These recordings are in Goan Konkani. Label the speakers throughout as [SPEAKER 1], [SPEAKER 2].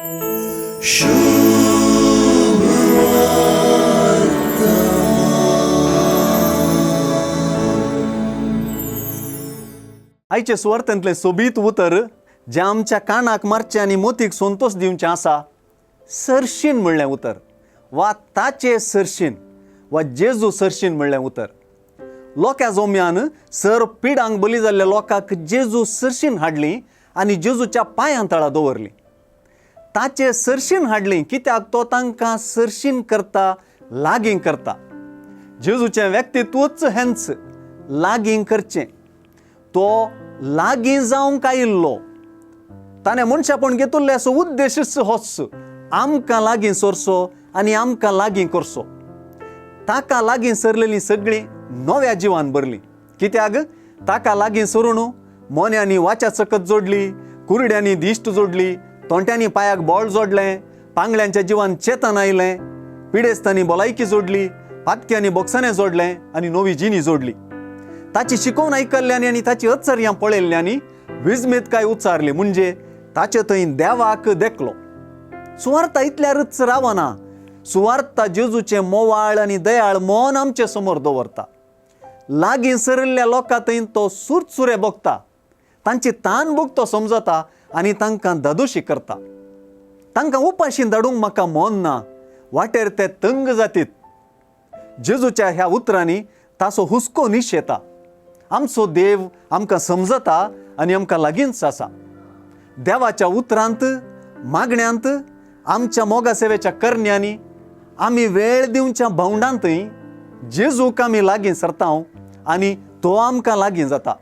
[SPEAKER 1] आयचे सुवार्थांतलें सोबीत उतर जें आमच्या कानाक मारचें आनी मोतीक संतोश दिवचें आसा, सरशीन म्हणलें उतर वा ताचे सरशीन वा जेजू सरशीन म्हणलें उतर. लोक्या जोम्यान सर पिडांक बली जाल्ल्या लोकांक जेजू सरशीन हाडली आनी जेजूच्या पांयां तळा दवरली. ताचे सरशीन हाडली कित्याक तो तांकां सरशीन करता, लागीं करता. जेजूचें व्यक्तित्वच हेंच, लागीं करचें. तो लागीं जावंक आयिल्लो. ताणें मनशापण घेतिल्लें असो उद्देशच होच, आमकां लागीं सरचो आनी आमकां लागीं करचो. ताका लागीं सरलेलीं सगळीं नव्या जिवान भरलीं. कित्याक ताका लागीं सरून मोन्यांनी वाच्या चकत जोडली, कुरड्यांनी दिश्ट जोडली, तोंट्यांनी पांयाक बळ जोडलें, पांगळ्यांच्या जिवान चेतन आयलें, पिडेस्तांनी भलायकी जोडली, पातक्यांनी बोक्साने जोडलें आनी नवी जिणी जोडली. ताची शिकोवन आयकल्ल्यांनी आनी ताची अचर्यां पळयल्ल्यांनी विजमीत काय उच्चारली, म्हणजे ताचे थंय देवाक देखलो. सुवार्ता इतल्यारच रावना, सुवार्ता जेजूचें मोवाळ आनी दयाळ मन आमचे समोर दवरता. लागीं सरिल्ल्या लोकां थंय तो सुरसुरे भोगता, तांची तान भोग तो समजता आनी तांकां दादोशी करता. तांकां उपाशी धाडूंक म्हाका मन ना, वाटेर ते तंग जातीत. जेजूच्या ह्या उतरांनी ताचो हुस्को निशेता. आमचो देव आमकां समजता आनी आमकां लागींच आसा. देवाच्या उतरांत, मागण्यांत, आमच्या मोगा सेवेच्या करण्यांनी, आमी वेळ दिवच्या भावंडांतय जेजूक आमी लागीं सरता आनी तो आमकां लागीं जाता.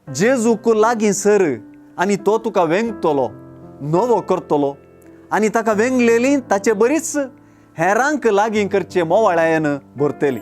[SPEAKER 1] जेजूक लागीं सर आनी तो तुका वेंगतलो, नवो करतलो आनी ताका वेंगलेली ताचे बरीच हेरांक लागीं करचे मोवाळायेन भरतली.